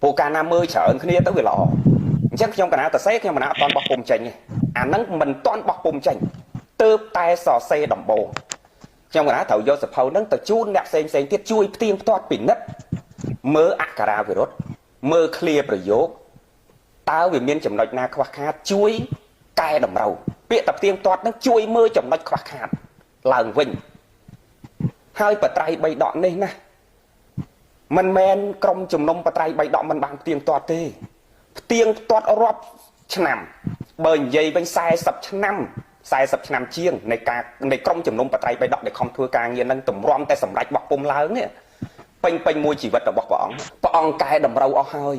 ព្រោះកាលណាមើលច្រើនគ្នាទៅវាល្អអញ្ចឹងខ្ញុំកណាតសេខ្ញុំកណាអត់តន់បោះពុំចេញទេអាហ្នឹងមិនតន់បោះពុំចេញទៅតែសរសេរដំបូងខ្ញុំកណាត្រូវយកសភៅហ្នឹងទៅជូនអ្នកផ្សេងផ្សេងទៀតជួយផ្ទៀងផ្ទាត់ពិនិត្យមើលអក្ខរាវិរុទ្ធមើលឃ្លាប្រយោគតើវាមានចំណុចណាខ្វះខាតជួយកែតម្រូវពាក្យតែផ្ទៀងផ្ទាត់ហ្នឹងជួយមើលចំណុចខ្វះខាតឡើងវិញហើយបត្រៃបីដកនេះណាមិនមែនក្រុមជំនុំបត្រៃបីដកមិនបានផ្ទៀងផ្ទាត់ទេផ្ទៀងផ្ទាត់រាប់ឆ្នាំបើនិយាយវិញ40ឆ្នាំ40ឆ្នាំជាងនៃការនៃក្រុមជំនុំបត្រៃបីដកដែលខំធ្វើការងារនឹងទម្រាំតែសម្រេចបោះពុំឡើងនេះពេញពេញមួយជីវិតរបស់ព្រះអង្គព្រះអង្គកែតម្រូវអស់ហើយ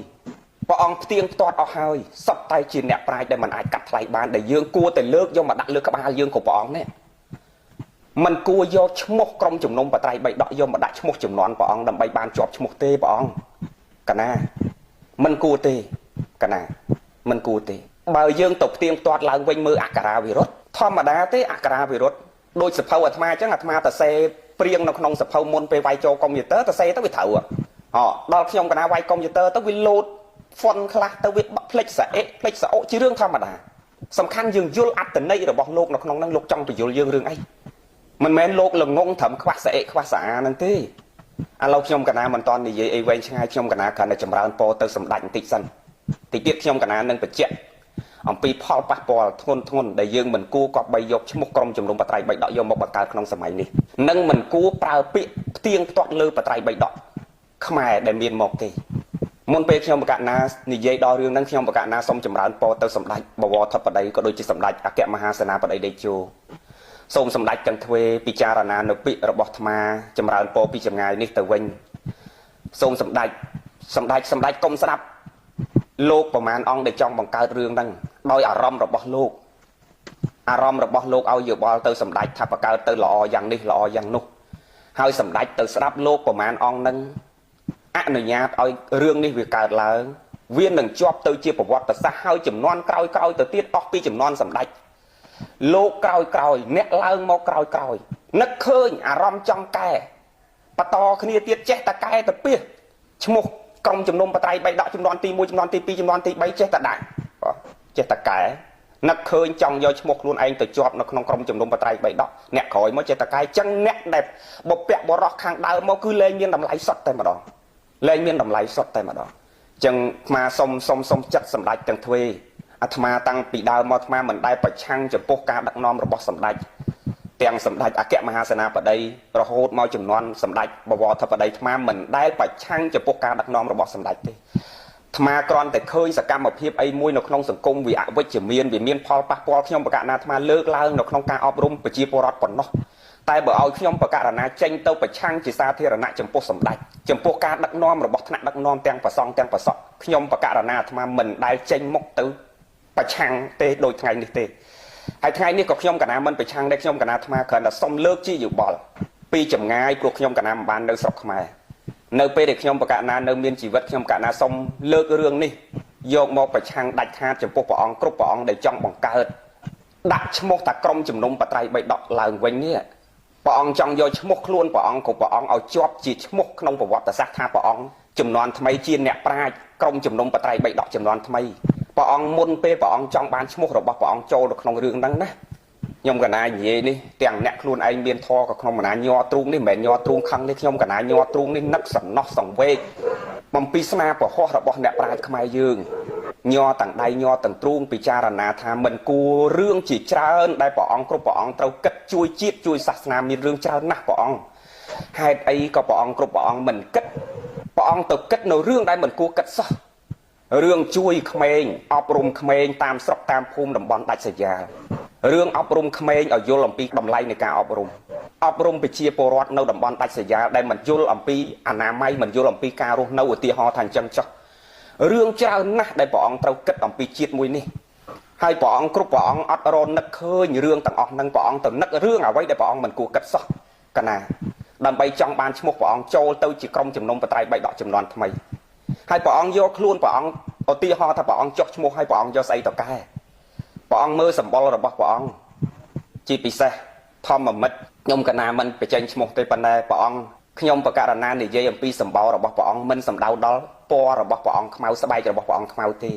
ព្រះអង្គផ្ទៀងផ្ទាត់អស់ហើយសពតែជាអ្នកប្រាជ្ញដែលមិនអាចកាត់ថ្លៃបានដែលយើងគួរតែលើកយកមកដាក់លើក្បាលយើងគ្រប់ព្រះអង្គនេះមិនគួរយកឈ្មោះក្រុមជំនុំបត្រៃបីដកយកមកដាក់ឈ្មោះចំនួនព្រះអង្គដើម្បីបានជាប់ឈ្មោះទេព្រះអង្គកណាមិនគួរទេកណាមិនគួរទេបើយើងទៅផ្ទៀងផ្ទាត់ឡើងវិញមើលអក្ខរាវិរុទ្ធធម្មតាទេអក្ខរាវិរុទ្ធដូចសភៅអាត្មាអញ្ចឹងអាត្មាតសេព្រៀងនៅក្នុងសភៅមុនពេលវាយចូលកុំព្យូទ័រតសេទៅវាត្រូវហ៎ដល់ខ្ញុំកណាវាយកុំព្យូទ័រទៅវាលោតហ្វុនខ្លះទៅវាផ្លិចសាអេផ្លិចសាអូជារឿងធម្មតាសំខាន់យើងយល់អត្តន័យរបស់លោកនៅក្នុងហ្នឹងលោកចង់បញ្យល់យើងរឿងអីមិនមែនលោកល្ងងត្រឹមខ្វះសាអេខ្វះសាអាហ្នឹងទេឥឡូវខ្ញុំកណាមិនតន់និយាយអីវែងឆ្ងាយខ្ញុំកណាគ្រាន់តែចម្រើនពរទៅសម្ដេចបន្តិចសិនតិចទៀតខ្ញុំកណានឹងបញ្ជាក់អំពីផលប៉ះពាល់ធ្ងន់ធ្ងរដែលយើងមិនគួរគប្បីយកឈ្មោះក្រុមជំនុំបត្រៃបីដកយកមកបង្កើតក្នុងសម័យនេះនិងមិនគួរប្រើពាក្យផ្ទៀងផ្ទាត់លើបត្រៃបីដកខ្មែរដែលមានមកទេមុនពេលខ្ញុំបកណានិយាយដល់រឿងហ្នឹងខ្ញុំបកណាសូមចម្រើនពរទៅសម្ដេចបវរធិបតីក៏ដូចជាសម្ដេចអគ្គមហាសេនាបតីតេជោសូមសម្ដេចទាំងទ្វេពិចារណានៅពាក្យរបស់អាត្មាចម្រើនពរពីចម្ងាយនេះទៅវិញសូមសម្ដេចសម្ដេចសម្ដេចកុំស្ដាប់លោកប្រមាណអង្គដែលចង់បង្កើតរឿងហ្នឹងដោយអារម្មណ៍របស់លោកអារម្មណ៍របស់លោកឲ្យយោបល់ទៅសម្ដេចថាបង្កើតទៅល្អយ៉ាងនេះល្អយ៉ាងនោះហើយសម្ដេចទៅស្ដាប់លោកប្រមាណអង្គហ្នឹងអនុញ្ញាតឲ្យរឿងនេះវាកើតឡើងវានឹងជាប់ទៅជាប្រវត្តិសាស្ត្រហើយចំនួនក្រោយៗទៅទៀតអស់ពីចំនួនសម្ដេចលោកក្រោយក្រោយអ្នកឡើងមកក្រោយក្រោយនឹកឃើញអារម្មណ៍ចង់កែបន្តគ្នាទៀតចេះតែកែទៅពីឈ្មោះក្រុមជំនុំបត្រៃបីដកចំនួនទី1ចំនួនទី2ចំនួនទី3ចេះតែដាក់ចេះតែកែនឹកឃើញចង់យកឈ្មោះខ្លួនឯងទៅជាប់នៅក្នុងក្រុមជំនុំបត្រៃបីដកអ្នកក្រោយមកចេះតែកែចឹងអ្នកដែលបពៈបរោះខាងដើមមកគឺលែងមានតម្លៃសុទ្ធតែម្ដងលែងមានតម្លៃសុទ្ធតែម្ដងចឹងអាត្មាសុំសុំសុំចិត្តសម្ដេចទាំងទ្វេអាត្មាតាំងពីដើមមកអាត្មាមិនដែលប្រឆាំងចំពោះការដឹកនាំរបស់សម្ដេចទាំងសម្ដេចអគ្គមហាសេនាបតីរហូតមកចំនួនសម្ដេចបវរធិបតីអាត្មាមិនដែលប្រឆាំងចំពោះការដឹកនាំរបស់សម្ដេចទេអាត្មាគ្រាន់តែឃើញសកម្មភាពអីមួយនៅក្នុងសង្គមវាអវិជ្ជមានវាមានផលប៉ះពាល់ខ្ញុំបកណាអាត្មាលើកឡើងនៅក្នុងការអប់រំប្រជាពលរដ្ឋប៉ុណ្ណោះតែបើឲ្យខ្ញុំបករណាចេញទៅប្រឆាំងជាសាធារណៈចំពោះសម្ដេចចំពោះការដឹកនាំរបស់ថ្នាក់ដឹកនាំទាំងប្រសង់ទាំងប្រសក់ខ្ញុំបករណាអាត្មាមិនដែលចេញមុខទៅប្រឆាំងទេដូចថ្ងៃនេះទេហើយថ្ងៃនេះក៏ខ្ញុំកណាមិនប្រឆាំងដែរខ្ញុំកណាអាត្មាគ្រាន់តែសុំលើកជាយោបល់ពីចម្ងាយព្រោះខ្ញុំកណាមិនបាននៅស្រុកខ្មែរនៅពេលដែលខ្ញុំបកណានៅមានជីវិតខ្ញុំកណាសុំលើករឿងនេះយកមកប្រឆាំងដាច់ខាតចំពោះព្រះអង្គគ្រប់ព្រះអង្គដែលចង់បង្កើតដាក់ឈ្មោះតាក្រុមជំនុំបត្រៃបីដកឡើងវិញនេះព្រះអង្គចង់យកឈ្មោះខ្លួនព្រះអង្គគ្រប់ព្រះអង្គឲ្យជាប់ជាឈ្មោះក្នុងប្រវត្តិសាស្ត្រថាព្រះអង្គចំនួនថ្មីជាអ្នកប្រាជ្ញក្រុមជំនុំបត្រៃបីដកចំនួនថ្មីព្រះអង្គមុនពេលព្រះអង្គចង់បានឈ្មោះរបស់ព្រះអង្គចូលនៅក្នុងរឿងហ្នឹងណាខ្ញុំកណានិយាយនេះទាំងអ្នកខ្លួនឯងមានធម៌ក៏ក្នុងកណាញ័រទ្រូងនេះមិនមែនញ័រទ្រូងខឹងនេះខ្ញុំកណាញ័រទ្រូងនេះនឹកសំណោះសង្វេគបំពីស្នាប្រហោះរបស់អ្នកប្រាជ្ញខ្មែរយើងញ័រទាំងដៃញ័រទាំងទ្រូងពិចារណាថាមិនគួររឿងជាច្រើនដែលព្រះអង្គគ្រប់ព្រះអង្គត្រូវគិតជួយជាតិជួយសាសនាមានរឿងច្រើនណាស់ព្រះអង្គហេតុអីក៏ព្រះអង្គគ្រប់ព្រះអង្គមិនគិតព្រះអង្គទៅគិតនៅរឿងដែលមិនគួរគិតសោះរឿងជួយក្មេងអប់រំក្មេងតាមស្រុកតាមភូមិតំបន់ដាច់ស្រយាលរឿងអប់រំក្មេងឲ្យយល់អំពីតម្លៃនៃការអប់រំអប់រំប្រជាពលរដ្ឋនៅតំបន់ដាច់ស្រយាលដែលមិនយល់អំពីអនាម័យមិនយល់អំពីការរស់នៅឧទាហរណ៍ថាអញ្ចឹងចុះរឿងច្រើនណាស់ដែលព្រះអង្គត្រូវគិតអំពីជាតិមួយនេះហើយព្រះអង្គគ្រប់ព្រះអង្គអត់រនឹកឃើញរឿងទាំងអស់ហ្នឹងព្រះអង្គទៅនឹករឿងអ្វីដែលព្រះអង្គមិនគួរគិតសោះកណាដើម្បីចង់បានឈ្មោះព្រះអង្គចូលទៅជាក្រុមជំនុំបត្រៃបីដកចំនួនថ្មីហើយព្រះអង្គយកខ្លួនព្រះអង្គឧទាហរណ៍ថាព្រះអង្គចុះឈ្មោះឲ្យព្រះអង្គយកស្អីទៅកែព្រះអង្គមើលសម្បុររបស់ព្រះអង្គជាពិសេសធម្មមិត្តខ្ញុំកណាមិនបញ្ចេញឈ្មោះទេប៉ុន្តែព្រះអង្គខ្ញុំបករណានិយាយអំពីសម្បល់របស់ព្រះអង្គមិនសំដៅដល់ ពណ៌របស់ព្រះអង្គខ្មៅស្បែករបស់ព្រះអង្គខ្មៅទេ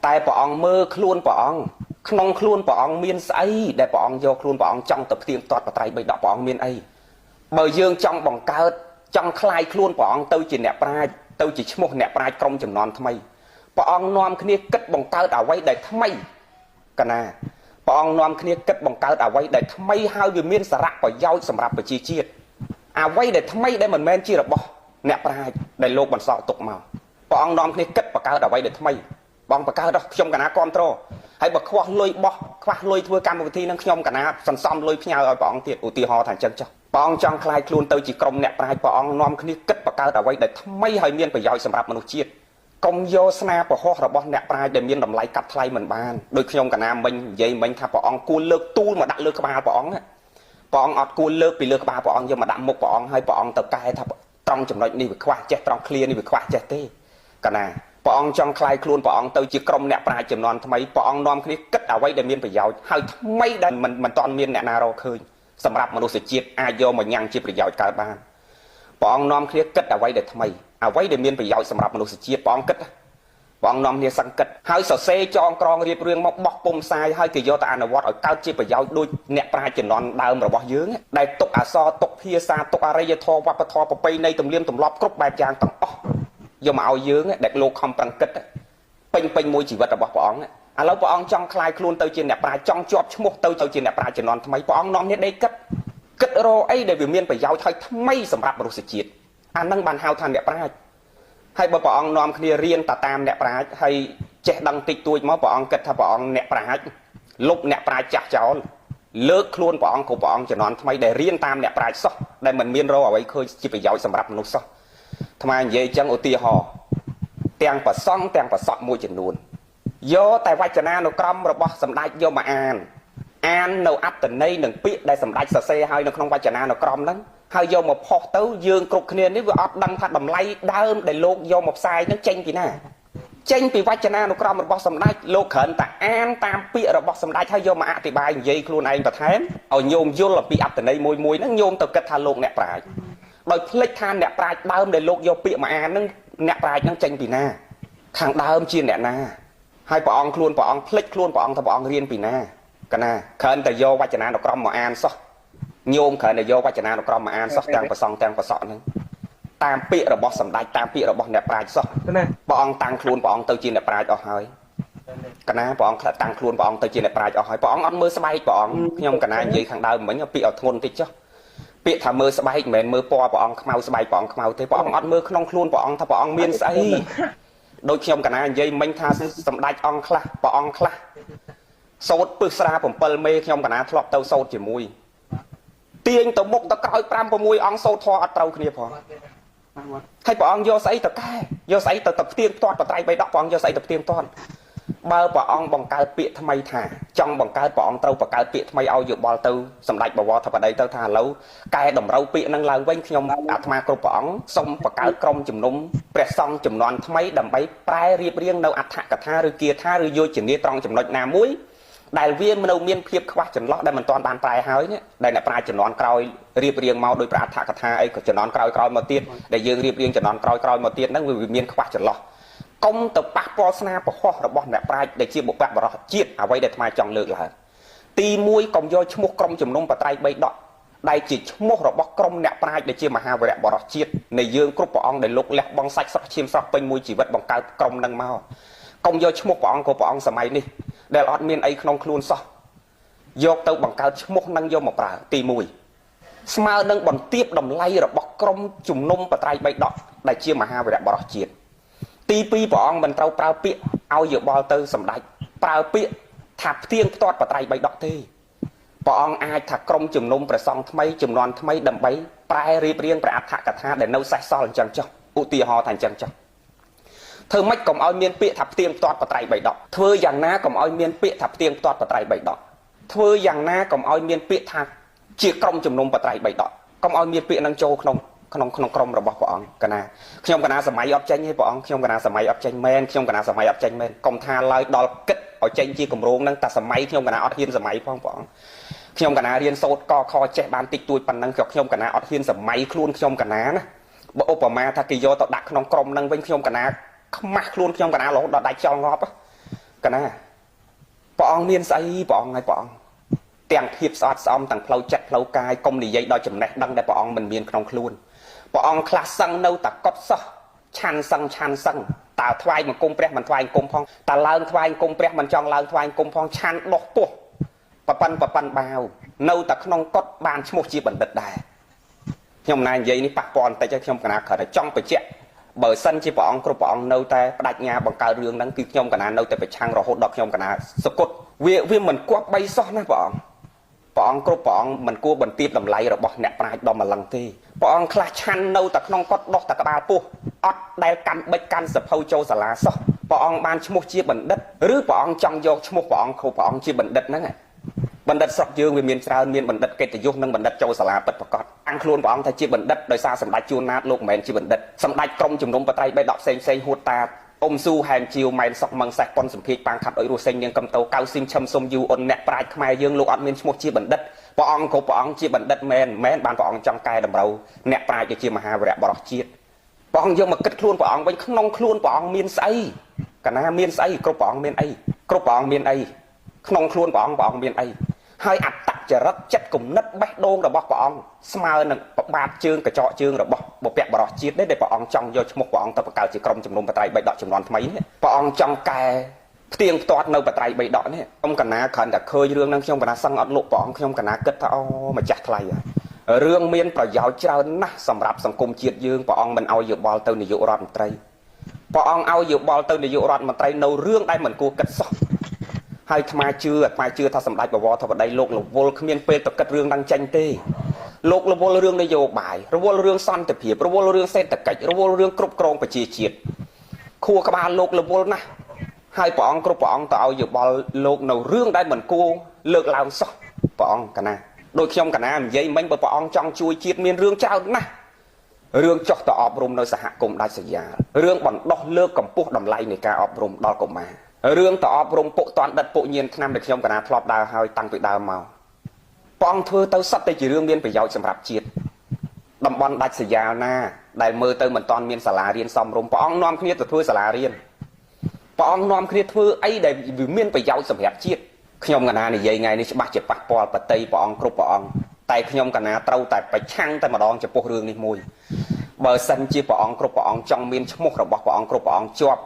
តែព្រះអង្គមើលខ្លួនព្រះអង្គក្នុងខ្លួនព្រះអង្គមានស្អីដែលព្រះអង្គយកខ្លួនព្រះអង្គចង់ទៅផ្ទៀងផ្ទាត់បត្រៃបីដកព្រះអង្គមានអីបើយើងចង់បង្កើតចង់คลายខ្លួនព្រះអង្គទៅជាអ្នកប្រាជ្ញទៅជាឈ្មោះអ្នកប្រាជ្ញក្រុមចំនួនថ្មីព្រះអង្គនាំគ្នាគិតបង្កើតអ្វីដែលថ្មីកណាព្រះអង្គនាំគ្នាគិតបង្កើតអ្វីដែលថ្មីហើយវាមានសារៈប្រយោជន៍សម្រាប់ប្រជាជាតិអ្វីដែលថ្មីដែលមិនមែនជារបស់អ្នកប្រាជ្ញដែលលោកបន្សល់ទុកមកព្រះអង្គនាំគ្នាគិតបង្កើតអ្វីដែលថ្មីបងបង្កើតដល់ខ្ញុំកណាគ្រប់ត្រហើយបើខ្វះលុយបោះខ្វះលុយធ្វើកម្មវិធីនឹងខ្ញុំកណាសន្សំលុយផ្ញើឲ្យព្រះអង្គទៀតឧទាហរណ៍ថាអញ្ចឹងចុះព្រះអង្គចង់คลายខ្លួនទៅជាក្រុមអ្នកប្រាជ្ញព្រះអង្គនាំគ្នាគិតបង្កើតអ្វីដែលថ្មីហើយមានប្រយោជន៍សម្រាប់មនុស្សជាតិកុំយកស្នាពហោះរបស់អ្នកប្រាជ្ញដែលមានតម្លៃកាត់ថ្លៃមិនបានដោយខ្ញុំកណាមិញនិយាយមិញថាព្រះអង្គគួរលើកទូលមកដាក់លើក្បាលព្រះអង្គព្រះអង្គអត់គួរលើកពីលើក្បាលព្រះអង្គយកមកដាក់មុខព្រះអង្គហើយព្រះអង្គទៅកែថាត្រង់ចំណុចនេះវាខ្វះចេះត្រង់ឃ្លានេះវាខ្វះចេះទេកណាព្រះអង្គចង់คลายខ្លួនព្រះអង្គទៅជាក្រុមអ្នកប្រាជ្ញចំនួនថ្មីព្រះអង្គនាំគ្នាគិតអ្វីដែលមានប្រយោជន៍ហើយថ្មីដែលមិនទាន់មានអ្នកណារកឃើញសម្រាប់មនុស្សជាតិអាចយកមកញ៉ាំងជាប្រយោជន៍កើតបានព្រះអង្គនាំគ្នាគិតអ្វីដែលថ្មីអ្វីដែលមានប្រយោជន៍សម្រាប់មនុស្សជាតិព្រះអង្គគិតព្រះអង្គនាំគ្នាសង្កេតហើយសរសេរចងក្រងរៀបរៀងមកបោះពុំផ្សាយហើយគេយកទៅអនុវត្តឲ្យកើតជាប្រយោជន៍ដូចអ្នកប្រាជ្ញជំនាន់ដើមរបស់យើងដែលទុកអក្សរទុកភាសាទុកអរិយធម៌វប្បធម៌ប្រពៃណីទំនៀមទម្លាប់គ្រប់បែបយ៉ាងទាំងអស់យកមកឲ្យយើងដែលលោកខំប្រឹងគិតពេញពេញមួយជីវិតរបស់ព្រះអង្គឥឡូវព្រះអង្គចង់คลายខ្លួនទៅជាអ្នកប្រាជ្ញចង់ជាប់ឈ្មោះទៅជាអ្នកប្រាជ្ញជំនាន់ថ្មីព្រះអង្គនាំគ្នាដេកគិតគិតរកអីដែលវាមានប្រយោជន៍ហើយថ្មីសម្រាប់មនុស្សជាតិអានឹងបានហៅថាអ្នកប្រាជ្ញហើយបើព្រះអង្គនាំគ្នារៀនតាតាមអ្នកប្រាជ្ញហើយចេះដឹងតិចតួចមកព្រះអង្គគិតថាព្រះអង្គអ្នកប្រាជ្ញលុបអ្នកប្រាជ្ញចាស់ចោលលើកខ្លួនព្រះអង្គគ្រប់ព្រះអង្គជំនាន់ថ្មីដែលរៀនតាមអ្នកប្រាជ្ញសោះដែលមិនមានរកអ្វីឃើញជាប្រយោជន៍សម្រាប់មនុស្សសោះអាត្មានិយាយចឹងឧទាហរណ៍ទាំងប្រសង់ទាំងប្រសក់មួយចំនួនយកតែវចនានុក្រមរបស់សម្ដេចយកមកអានអាននៅអត្តន័យនិងពាក្យដែលសម្ដេចសរសេរឲ្យនៅក្នុងវចនានុក្រមហ្នឹងហើយយកមកផុសទៅយើងគ្រប់គ្នានេះវាអត់ដឹងថាតម្លៃដើមដែលលោកយកមកផ្សាយហ្នឹងចេញពីណាចេញពីវចនានុក្រមរបស់សម្ដេចលោកគ្រាន់តែអានតាមពាក្យរបស់សម្ដេចហើយយកមកអធិប្បាយនិយាយខ្លួនឯងបន្ថែមឲ្យញោមយល់អំពីអត្តន័យមួយមួយហ្នឹងញោមទៅគិតថាលោកអ្នកប្រាជ្ញដោយភ្លេចថាអ្នកប្រាជ្ញដើមដែលលោកយកពាក្យមកអានហ្នឹងអ្នកប្រាជ្ញហ្នឹងចេញពីណាខាងដើមជាអ្នកណាហើយព្រះអង្គខ្លួនព្រះអង្គភ្លេចខ្លួនព្រះអង្គថាព្រះអង្គរៀនពីណាកណាគ្រាន់តែយកវចនានុក្រមមកអានសោះញោមគ្រាន់តែយកវចនានុក្រមមកអានសោះទាំងប្រសង់ទាំងប្រសក់ហ្នឹងតាមពាក្យរបស់សម្ដេចតាមពាក្យរបស់អ្នកប្រាជ្ញសោះព្រះអង្គតាំងខ្លួនព្រះអង្គទៅជាអ្នកប្រាជ្ញអស់ហើយកណាព្រះអង្គតាំងខ្លួនព្រះអង្គទៅជាអ្នកប្រាជ្ញអស់ហើយព្រះអង្គអត់មើលស្បែកព្រះអង្គខ្ញុំកណានិយាយខាងដើមមិញពាក្យឲ្យធ្ងន់តិចចុះពាក្យថាមើលស្បែកមិនមែនមើលពណ៌ព្រះអង្គខ្មៅស្បែកព្រះអង្គខ្មៅទេព្រះអង្គអត់មើលក្នុងខ្លួនព្រះអង្គថាព្រះអង្គមានស្អីដូចខ្ញុំកណានិយាយមិញថាសម្ដេចអង្គខ្លះព្រះអង្គខ្លះសូត្រពឹសស្រា7មេខ្ញុំកណាធ្លាប់ទៅសូត្រជាមួយទាញទៅមុខទៅក្រោយ5 6អង្គសូត្រធម៌អត់ត្រូវគ្នាផងហើយព្រះអង្គយកស្អីទៅកែយកស្អីទៅផ្ទៀងផ្ទាត់បត្រៃបីដកព្រះអង្គយកស្អីទៅផ្ទៀងផ្ទាត់បើព្រះអង្គបង្កើតពាក្យថ្មីថាចង់បង្កើតព្រះអង្គត្រូវបង្កើតពាក្យថ្មីឲ្យយោបល់ទៅសម្ដេចបវរធិបតីទៅថាឥឡូវកែតម្រូវពាក្យនឹងឡើងវិញខ្ញុំអាត្មាគ្រប់ព្រះអង្គសូមបង្កើតក្រុមជំនុំព្រះសង្ឃចំនួនថ្មីដើម្បីប្រែរៀបរៀងនៅអត្ថកថាឬគាថាឬយោជនាត្រង់ចំណុចណាមួយដែលវានៅមានភាពខ្វះចន្លោះដែលមិនទាន់បានប្រែហើយនេះដែលអ្នកប្រាជ្ញជំនាន់ក្រោយរៀបរៀងមកដោយព្រះអត្ថកថាអីក៏ជំនាន់ក្រោយក្រោយមកទៀតដែលយើងរៀបរៀងជំនាន់ក្រោយក្រោយមកទៀតហ្នឹងវាមានខ្វះចន្លោះកុំទៅប៉ះពាល់ស្នាពហោះរបស់អ្នកប្រាជ្ញដែលជាបុព្វបុរសជាតិអ្វីដែលអាត្មាចង់លើកឡើងទី1កុំយកឈ្មោះក្រុមជំនុំបត្រៃបីដកដែលជាឈ្មោះរបស់ក្រុមអ្នកប្រាជ្ញដែលជាមហាវីរៈបុរសជាតិនៃយើងគ្រប់ព្រះអង្គដែលលោកលះបង់សាច់ស្រស់ឈាមស្រស់ពេញមួយជីវិតបង្កើតក្រុមនឹងមកកុំយកឈ្មោះព្រះអង្គក៏ព្រះអង្គសម័យនេះដែលអត់មានអីក្នុងខ្លួនសោះយកទៅបង្កើតឈ្មោះនឹងយកមកប្រើទី1ស្មើនឹងបន្ទាបតម្លៃរបស់ក្រុមជំនុំបត្រៃបីដកដែលជាមហាវីរៈបុរសជាតិទី2ព្រះអង្គមិនត្រូវប្រើពាក្យឲ្យយោបល់ទៅសម្ដេចប្រើពាក្យថាផ្ទៀងផ្ទាត់បត្រៃបីដកទេព្រះអង្គអាចថាក្រុមជំនុំព្រះសង្ឃថ្មីចំនួនថ្មីដើម្បីប្រែរៀបរៀងព្រះអត្ថកថាដែលនៅសេសសល់អញ្ចឹងចុះឧទាហរណ៍ថាអញ្ចឹងចុះធ្វើម៉េចកុំឲ្យមានពាក្យថាផ្ទៀងផ្ទាត់បត្រៃបីដកធ្វើយ៉ាងណាកុំឲ្យមានពាក្យថាផ្ទៀងផ្ទាត់បត្រៃបីដកធ្វើយ៉ាងណាកុំឲ្យមានពាក្យថាជាក្រុមជំនុំបត្រៃបីដកកុំឲ្យមានពាក្យនឹងចូលក្នុងក្នុងក្រុមរបស់ព្រះអង្គកណាខ្ញុំកណាសម័យអត់ចេញទេព្រះអង្គខ្ញុំកណាសម័យអត់ចេញមែនខ្ញុំកណាសម័យអត់ចេញមែនកុំថាឡើយដល់គិតឲ្យចេញជាគម្រោងហ្នឹងតែសម័យខ្ញុំកណាអត់ហ៊ានសម័យផងព្រះអង្គខ្ញុំកណារៀនសូត្រកខចេះបានតិចតួចប៉ុណ្ណឹងក៏ខ្ញុំកណាអត់ហ៊ានសម័យខ្លួនខ្ញុំកណាណា បើឧបមាថាគេយកទៅដាក់ក្នុងក្រុមនឹងវិញខ្ញុំកណាខ្មាស់ខ្លួនខ្ញុំកណារហូតដល់ដាច់ចោលងាប់កណាព្រះអង្គមានស្អីព្រះអង្គហើយព្រះអង្គទាំងភាពស្អាតស្អំទាំងផ្លូវចិត្តផ្លូវកាយកុំនិយាយដល់ចំណេះដឹងដែលព្រះអង្គមិនមានក្នុងខ្លួនព្រះអង្គខ្លះសឹងនៅតែកត់សោះឆាន់សឹងឆាន់សឹងតើថ្វាយបង្គំព្រះមិនថ្វាយបង្គំផងតើឡើងថ្វាយបង្គំព្រះមិនចង់ឡើងថ្វាយបង្គំផងឆាន់ដោះពោះប៉ប៉ិនប៉ប៉ិនបាវនៅតែក្នុងកត់បានឈ្មោះជាបណ្ឌិតដែរខ្ញុំណានិយាយនេះប៉ះពាល់បន្តិចហើយខ្ញុំកណាគ្រាន់តែចង់បញ្ជាក់បើសិនជាព្រះអង្គគ្រប់ព្រះអង្គនៅតែបដិញ្ញាបង្កើតរឿងហ្នឹងគឺខ្ញុំកណានៅតែប្រឆាំងរហូតដល់ខ្ញុំកណាសគត់វាមិនគប្បីសោះណាព្រះអង្គព្រះអង្គគ្រប់ព្រះអង្គមិនគួរបន្ទាបតម្លៃរបស់អ្នកប្រាជ្ញដល់ម្លឹងទេព្រះអង្គខ្លះឆាន់នៅតែក្នុងកត់ដោះតែក្បាលពោះអត់ដែលកាន់បិចកាន់សភៅចូលសាលាសោះព្រះអង្គបានឈ្មោះជាបណ្ឌិតឬព្រះអង្គចង់យកឈ្មោះព្រះអង្គគ្រប់ព្រះអង្គជាបណ្ឌិតហ្នឹងបណ្ឌិតស្រុកយើងវាមានច្រើនមានបណ្ឌិតកិត្តិយសនិងបណ្ឌិតចូលសាលាពិតប្រាកដតាំងខ្លួនព្រះអង្គថាជាបណ្ឌិតដោយសារសម្ដេចជួនណាតលោកមិនមែនជាបណ្ឌិតសម្ដេចក្រមជំនុំបត្រៃបេដកផ្សេងផ្សេងហួតតាអ៊ុំស៊ូហែមជាវម៉ែនសុកមឹងសេះប៉ុនសម្ភារប៉ាងខាត់អុយរស់សេងនាងកំតោកៅស៊ីមឈឹមសុំយូអ៊ុនអ្នកប្រាជ្ញខ្មែរយើងលោកអត់មានឈ្មោះជាបណ្ឌិតព្រះអង្គគ្រប់ព្រះអង្គជាបណ្ឌិតមែនមែនបានព្រះអង្គចង់កែតម្រូវអ្នកប្រាជ្ញជាមហាវីរៈបរោះជាតិព្រះអង្គយកមកគិតខ្លួនព្រះអង្គវិញក្នុងខ្លួនព្រះអង្គមានស្អីកាលណាមានស្អីគ្រប់ព្រះអង្គមានអីគ្រប់ព្រះអង្គមានអីក្នុងខ្លួនព្រះអង្គព្រះអង្គមានអីហើយអត្តចរិតចិត្តគំនិតបេះដូងរបស់ព្រះអង្គស្មើនឹងប្របាទជើងកញ្ចក់ជើងរបស់បុព្វបុរសជាតិនេះដែលព្រះអង្គចង់យកឈ្មោះព្រះអង្គទៅបង្កើតជាក្រុមជំនុំបត្រៃបិដកចំនួនថ្មីនេះព្រះអង្គចង់កែផ្ទៀងផ្ទាត់នៅបត្រៃបិដកនេះខ្ញុំកណាគ្រាន់តែឃើញរឿងហ្នឹងខ្ញុំកណាសឹងអត់លក់ព្រះអង្គខ្ញុំកណាគិតថាអូម្ចាស់ថ្លៃរឿងមានប្រយោជន៍ច្រើនណាស់សម្រាប់សង្គមជាតិយើងព្រះអង្គមិនឲ្យយោបល់ទៅនាយករដ្ឋមន្ត្រីព្រះអង្គឲ្យយោបល់ទៅនាយករដ្ឋមន្ត្រីនៅរឿងដែលមិនគួរគិតសោះហើយអាត្មាជឿអាត្មាជឿថាសម្ដេចបវរធិបតីលោករវល់គ្មានពេលទៅគិតរឿងហ្នឹងចេញទេលោករវល់រឿងនយោបាយរវល់រឿងសន្តិភាពរវល់រឿងសេដ្ឋកិច្ចរវល់រឿងគ្រប់គ្រងប្រជាជាតិខួរក្បាលលោករវល់ណាស់ហើយព្រះអង្គគ្រប់ព្រះអង្គទៅឲ្យយោបល់លោកនៅរឿងដែលមិនគួរលើកឡើងសោះព្រះអង្គកណាដូចខ្ញុំកណានិយាយមិញបើព្រះអង្គចង់ជួយជាតិមានរឿងច្រើនណាស់រឿងចុះទៅអប់រំនៅសហគមន៍ដាច់ស្រយាលរឿងបណ្ដោះលើកកម្ពស់តម្លៃនៃការអប់រំដល់កុមាររឿងទៅអប់រំពុកតាន់ដិតពុកញៀនឆ្នាំដែលខ្ញុំកណាធ្លាប់ដើរហើយតាំងពីដើមមកព្រះអង្គធ្វើទៅសត្វតែជារឿងមានប្រយោជន៍សម្រាប់ជាតិតំបន់ដាច់ស្រយាលណាដែលមើលទៅមិនតាន់មានសាលារៀនសមរម្យព្រះអង្គនាំគ្នាទៅធ្វើសាលារៀនព្រះអង្គនាំគ្នាធ្វើអីដែលវាមានប្រយោជន៍សម្រាប់ជាតិខ្ញុំកណានិយាយថ្ងៃនេះច្បាស់ជាប៉ះពាល់បតីព្រះអង្គគ្រប់ព្រះអង្គតែខ្ញុំកណាត្រូវតែប្រឆាំងតែម្ដងចំពោះរឿងនេះមួយបើសិនជាព្រះអង្គគ្រប់ព្រះអង្គចង់មានឈ្មោះរបស់ព្រះអង្គគ្រប់ព្រះអង្គជាប់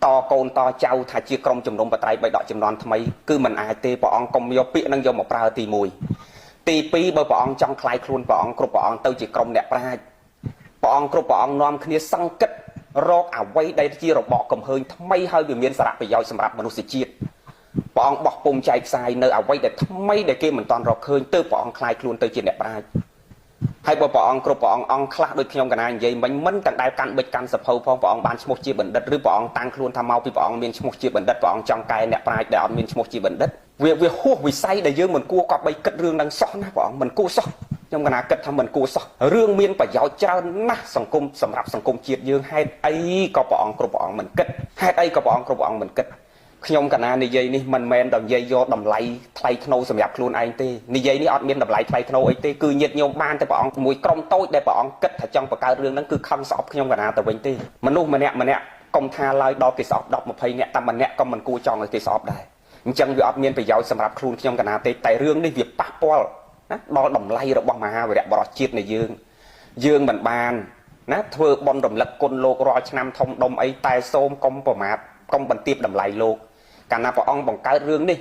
តកូនតចៅថាជាក្រុមជំនុំបត្រៃបិដកចំនួនថ្មីគឺមិនអាចទេព្រះអង្គកុំយកពាក្យនឹងយកមកប្រើទី1ទី2បើព្រះអង្គចង់คลายខ្លួនព្រះអង្គគ្រប់ព្រះអង្គទៅជាក្រុមអ្នកប្រាជ្ញព្រះអង្គគ្រប់ព្រះអង្គនាំគ្នាសង្កេតរកអ្វីដែលជារបកកំហើញថ្មីហើយវាមានសារៈប្រយោជន៍សម្រាប់មនុស្សជាតិព្រះអង្គបោះពុំចែកផ្សាយនៅអ្វីដែលថ្មីដែលគេមិនទាន់រកឃើញទើបព្រះអង្គคลายខ្លួនទៅជាអ្នកប្រាជ្ញហើយបើព្រះអង្គគ្រប់ព្រះអង្គអង្គខ្លះដូចខ្ញុំកណានិយាយមិញមិនទាំងដែលកាន់បិចកាន់សភៅផងព្រះអង្គបានឈ្មោះជាបណ្ឌិតឬព្រះអង្គតាំងខ្លួនថាមកពីព្រះអង្គមានឈ្មោះជាបណ្ឌិតព្រះអង្គចង់កែអ្នកប្រាជ្ញដែលអត់មានឈ្មោះជាបណ្ឌិតវាហួសវិស័យដែលយើងមិនគួរគប្បីគិតរឿងហ្នឹងសោះណាព្រះអង្គមិនគួរសោះខ្ញុំកណាគិតថាមិនគួរសោះរឿងមានប្រយោជន៍ច្រើនណាស់សង្គមសម្រាប់សង្គមជាតិយើងហេតុអីក៏ព្រះអង្គគ្រប់ព្រះអង្គមិនគិតហេតុអីក៏ព្រះអង្គគ្រប់ព្រះអង្គមិនគិតខ្ញុំកណានិយាយនេះមិនមែនដល់និយាយយកតម្លៃថ្លៃថ្នូរសម្រាប់ខ្លួនឯងទេនិយាយនេះអត់មានតម្លៃថ្លៃថ្នូរអីទេគឺញាតិញោមបានតែព្រះអង្គមួយក្រុមតូចដែលព្រះអង្គគិតថាចង់បង្កើតរឿងហ្នឹងគឺខឹងស្អប់ខ្ញុំកណាទៅវិញទេមនុស្សម្នាក់ម្នាក់កុំថាឡើយដល់គេស្អប់10 20នាក់តែម្នាក់ក៏មិនគួរចង់ឲ្យគេស្អប់ដែរអញ្ចឹងវាអត់មានប្រយោជន៍សម្រាប់ខ្លួនខ្ញុំកណាទេតែរឿងនេះវាប៉ះពាល់ណាដល់តម្លៃរបស់មហាវីរៈបរោះជាតិនៃយើងយើងមិនបានណាធ្វើបុណ្យរំលឹកគុណលោករាល់ឆ្នាំធំដុំអីតែសូមកុំប្រមាថកុំបន្ទាបតម្លៃលោកកាលណាព្រះអង្គបង្កើតរឿងនេះ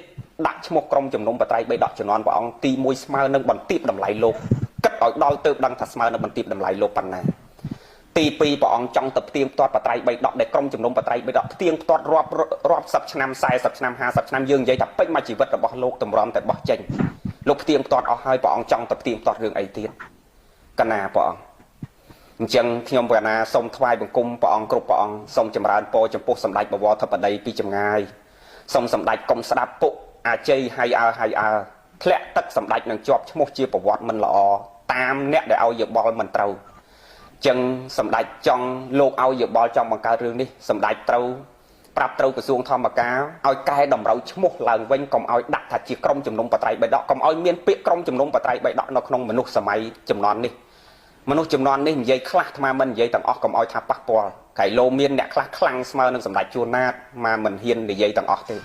ដាក់ឈ្មោះក្រុមជំនុំបត្រៃបិដកជំនាន់ព្រះអង្គទី1ស្មើនឹងបន្ទាបតម្លៃលោកគិតឲ្យដល់ទៅដឹងថាស្មើនឹងបន្ទាបតម្លៃលោកប៉ុណ្ណាទី2ព្រះអង្គចង់ទៅផ្ទៀងផ្ទាត់បត្រៃបិដកដែលក្រុមជំនុំបត្រៃបិដកផ្ទៀងផ្ទាត់រាប់រាប់សិបឆ្នាំ40ឆ្នាំ50ឆ្នាំយើងនិយាយថាពេញមួយជីវិតរបស់លោកតម្រាំតែបោះចេញលោកផ្ទៀងផ្ទាត់អស់ហើយព្រះអង្គចង់ទៅផ្ទៀងផ្ទាត់រឿងអីទៀតកណាព្រះអង្គអញ្ចឹងខ្ញុំកណាសូមថ្វាយបង្គំព្រះអង្គគ្រប់ព្រះអង្គសូមចម្រើនពរចំពោះសម្ដេចបវរធិបតីពីចម្ងាយសូមសម្ដេចកុំស្ដាប់ពុកអាជ័យហើយអើហើយអើធ្លាក់ទឹកសម្ដេចនឹងជាប់ឈ្មោះជាប្រវត្តិមិនល្អតាមអ្នកដែលឲ្យយោបល់មិនត្រូវចឹងសម្ដេចចង់លោកឲ្យយោបល់ចង់បង្កើតរឿងនេះសម្ដេចត្រូវប្រាប់ត្រូវក្រសួងធម្មការឲ្យកែតម្រូវឈ្មោះឡើងវិញកុំឲ្យដាក់ថាជាក្រុមជំនុំបត្រៃបិដកកុំឲ្យមានពាក្យក្រុមជំនុំបត្រៃបិដកនៅក្នុងមនុស្សសម័យជំនាន់នេះ មនុស្សចំនួននេះនិយាយខ្លះអាត្មាមិននិយាយទាំងអស់កុំឲ្យថាប៉ះពាល់កៃលោមានអ្នកខ្លះខ្លាំងស្មើនឹងសម្ដេចជួនណាតមកមិនហ៊ាននិយាយទាំងអស់ទេ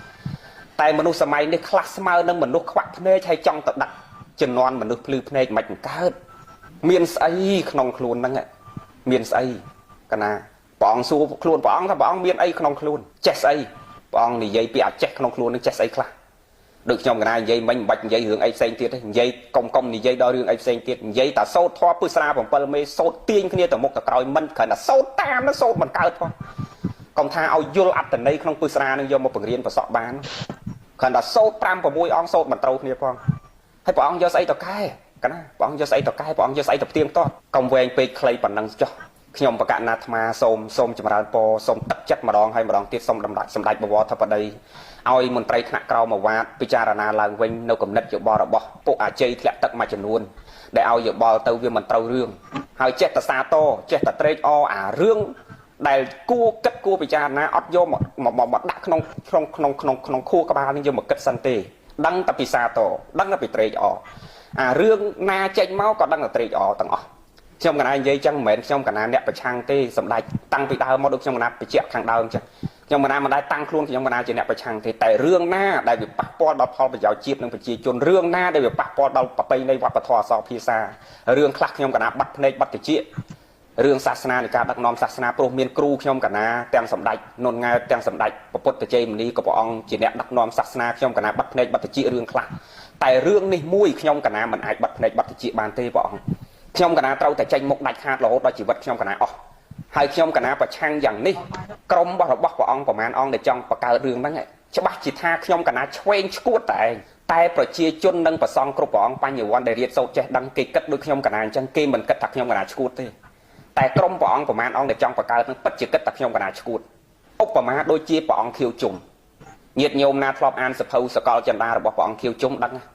តែមនុស្សសម័យនេះខ្លះស្មើនឹងមនុស្សខ្វាក់ភ្នែកហើយចង់ទៅដាក់ជំនាន់មនុស្សភ្លឺភ្នែកមិនកើតមានស្អីក្នុងខ្លួនហ្នឹងមានស្អីកណាព្រះអង្គសួរខ្លួនព្រះអង្គថាព្រះអង្គមានអីក្នុងខ្លួនចេះស្អីព្រះអង្គនិយាយពីអាចេះក្នុងខ្លួននឹងចេះស្អីខ្លះដូចខ្ញុំកណានិយាយមិញមិនបាច់និយាយរឿងអីផ្សេងទៀតទេនិយាយកុំកុំនិយាយដល់រឿងអីផ្សេងទៀតនិយាយតែសូត្រធម៌ពឹស្រា7មេសូត្រទាញគ្នាទៅមុខទៅក្រោយមិនគ្រាន់តែសូត្រតាមនោះសូត្រមិនកើតផងកុំថាឲ្យយល់អត្តន័យក្នុងពឹស្រានឹងយកមកបង្រៀនប្រសក់បានគ្រាន់តែសូត្រ5 6អង្គសូត្រមិនត្រូវគ្នាផងហើយព្រះអង្គយកស្អីទៅកែកណាព្រះអង្គយកស្អីទៅកែព្រះអង្គយកស្អីទៅផ្ទៀងផ្ទាត់កុំវែងពេកខ្លីប៉ុណ្ណឹងចុះខ្ញុំបកណាអាត្មាសូមសូមចម្រើនពរសូមទឹកចិត្តម្ដងហើយម្ដងទៀតសូមដំដាច់សម្ដេចបវរធិបតីឲ្យមន្ត្រីថ្នាក់ក្រោមអាវ៉ាតពិចារណាឡើងវិញនៅគំនិតយោបល់របស់ពួកអាជ័យធ្លាក់ទឹកមួយចំនួនដែលឲ្យយោបល់ទៅវាមិនត្រូវរឿងហើយចេះតែសាទរចេះតែត្រេកអរអារឿងដែលគួរគិតគួរពិចារណាអត់យកមកមកដាក់ក្នុងក្នុងក្នុងក្នុងក្នុងខួរក្បាលនឹងយកមកគិតសិនទេដឹងតែពីសាទរដឹងតែពីត្រេកអរអារឿងណាចេញមកក៏ដឹងតែត្រេកអរទាំងអស់ខ្ញុំកណានិយាយចឹងមិនមែនខ្ញុំកណាអ្នកប្រឆាំងទេសម្ដេចតាំងពីដើមមកដូចខ្ញុំកណាបញ្ជាក់ខាងដើមចឹងខ្ញុំកណាមិនដែលតាំងខ្លួនខ្ញុំកណាជាអ្នកប្រឆាំងទេតែរឿងណាដែលវាប៉ះពាល់ដល់ផលប្រយោជន៍ជាតិនិងប្រជាជនរឿងណាដែលវាប៉ះពាល់ដល់ប្រពៃណីវប្បធម៌អក្សរភាសារឿងខ្លះខ្ញុំកណាបាត់ភ្នែកបាត់តិចរឿងសាសនានៃការដឹកនាំសាសនាព្រោះមានគ្រូខ្ញុំកណាទាំងសម្ដេចនុនង៉ែតទាំងសម្ដេចពុទ្ធជ័យមុនីក៏ព្រះអង្គជាអ្នកដឹកនាំសាសនាខ្ញុំកណាបាត់ភ្នែកបាត់តិចរឿងខ្លះតែរឿងនេះមួយខ្ញុំកណាមិនអាចបាត់ភ្នែកបាត់តិចបានទេព្រះអង្គខ្ញុំកណាត្រូវតែចេញមុខដាច់ខាតរហូតដល់ជីវិតខ្ញុំកណាអស់ហើយខ្ញុំកណាប្រឆាំងយ៉ាងនេះក្រុមរបស់ព្រះអង្គប្រមាណអង្គដែលចង់បង្កើតរឿងហ្នឹងច្បាស់ជាថាខ្ញុំកណាឆ្វេងឆ្គួតតែឯងតែប្រជាជននិងប្រសង់គ្រប់ព្រះអង្គបញ្ញវន្តដែលរៀនសូត្រចេះដឹងគេគិតដូចខ្ញុំកណាអញ្ចឹងគេមិនគិតថាខ្ញុំកណាឆ្គួតទេតែក្រុមព្រះអង្គប្រមាណអង្គដែលចង់បង្កើតនឹងពិតជាគិតថាខ្ញុំកណាឆ្គួតឧបមាដូចជាព្រះអង្គខៀវជុំញាតិញោមណាធ្លាប់អានសភៅសកលចិន្តារបស់ព្រះអង្គខៀវជុំដឹង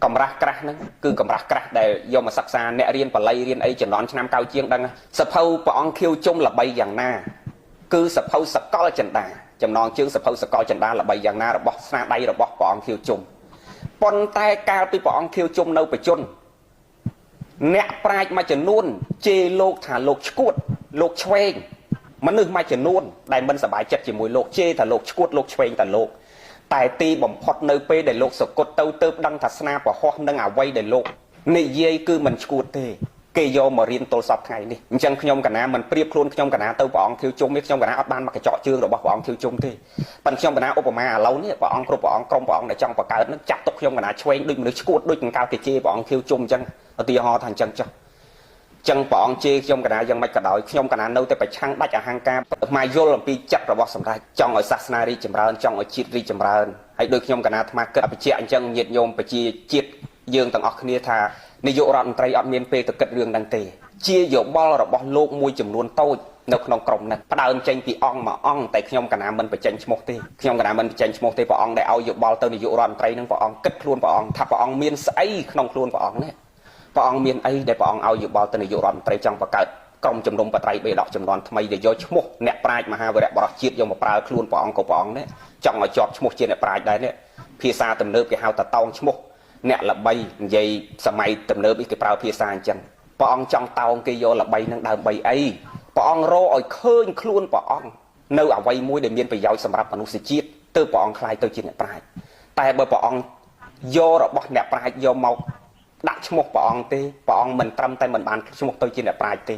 កម្រាស់ក្រាស់ហ្នឹងគឺកម្រាស់ក្រាស់ដែលយកមកសិក្សាអ្នករៀនបាលីរៀនអីជំនាន់ឆ្នាំ9ជាងដឹងសភៅព្រះអង្គខៀវជុំល្បីយ៉ាងណាគឺសភៅសកលចិន្តាចំណងជើងសភៅសកលចិន្តាល្បីយ៉ាងណារបស់ស្នាដៃរបស់ព្រះអង្គខៀវជុំប៉ុន្តែកាលពីព្រះអង្គខៀវជុំនៅបច្ចុប្បន្នអ្នកប្រាជ្ញមួយចំនួនជេរលោកថាលោកឆ្គួតលោកឆ្វេងមនុស្សមួយចំនួនដែលមិនសប្បាយចិត្តជាមួយលោកជេរថាលោកឆ្គួតលោកឆ្វេងតែលោកតែទីបំផុតនៅពេលដែលលោកសគត់ទៅទើបដឹងថាស្នាប្រហោះនឹងអ្វីដែលលោកនិយាយគឺមិនឆ្គួតទេគេយកមករៀនទល់សពថ្ងៃនេះអញ្ចឹងខ្ញុំកណាមិនប្រៀបខ្លួនខ្ញុំកណាទៅព្រះអង្គខៀវជុំនេះខ្ញុំកណាអត់បានមកកញ្ចក់ជើងរបស់ព្រះអង្គខៀវជុំទេប៉ុន្តែខ្ញុំកណាឧបមាឥឡូវនេះព្រះអង្គគ្រប់ព្រះអង្គក្រុមព្រះអង្គដែលចង់បង្កើតនឹងចាត់ទុកខ្ញុំកណាឆ្វេងដូចមនុស្សឆ្គួតដូចកង្កែបគេជេរព្រះអង្គខៀវជុំអញ្ចឹងឧទាហរណ៍ថាអញ្ចឹងចុះចឹងព្រះអង្គជេរខ្ញុំកណាយ៉ាងម៉េចក៏ដោយខ្ញុំកណានៅតែប្រឆាំងដាច់អហង្ការមកយល់អំពីចិត្តរបស់សម្ដេចចង់ឲ្យសាសនារីកចម្រើនចង់ឲ្យជាតិរីកចម្រើនហើយដូចខ្ញុំកណាអាត្មាគិតបញ្ជាក់អញ្ចឹងញាតិញោមប្រជាជាតិយើងទាំងអស់គ្នាថានាយករដ្ឋមន្ត្រីអត់មានពេលទៅគិតរឿងហ្នឹងទេជាយោបល់របស់លោកមួយចំនួនតូចនៅក្នុងក្រុមនេះផ្ដើមចេញពីអង្គមួយអង្គតែខ្ញុំកណាមិនបញ្ចេញឈ្មោះទេខ្ញុំកណាមិនបញ្ចេញឈ្មោះទេព្រះអង្គដែលឲ្យយោបល់ទៅនាយករដ្ឋមន្ត្រីនឹងព្រះអង្គគិតខ្លួនព្រះអង្គថាព្រះអង្គមានស្អីក្នុងខ្លួនព្រះអង្គនេះព្រះអង្គមានអីដែលព្រះអង្គឲ្យយោបល់ទៅនាយករដ្ឋមន្ត្រីចង់បង្កើតក្រុមជំនុំបត្រៃបេដកចំនួនថ្មីដែលយកឈ្មោះអ្នកប្រាជ្ញមហាវីរៈបរោះជាតិយកមកប្រើខ្លួនព្រះអង្គក៏ព្រះអង្គនេះចង់ឲ្យជាប់ឈ្មោះជាអ្នកប្រាជ្ញដែរនេះភាសាទំនើបគេហៅថាតោងឈ្មោះអ្នកល្បីនិយាយសម័យទំនើបនេះគេប្រើភាសាអញ្ចឹងព្រះអង្គចង់តោងគេយកល្បីនឹងដើម្បីអីព្រះអង្គរកឲ្យឃើញខ្លួនព្រះអង្គនៅអ្វីមួយដែលមានប្រយោជន៍សម្រាប់មនុស្សជាតិទើបព្រះអង្គក្លាយទៅជាអ្នកប្រាជ្ញតែបើព្រះអង្គយករបស់អ្នកប្រាជ្ញយកមកដាក់ឈ្មោះព្រះអង្គទេព្រះអង្គមិនត្រឹមតែមិនបានឈ្មោះទៅជាអ្នកប្រាជ្ញទេ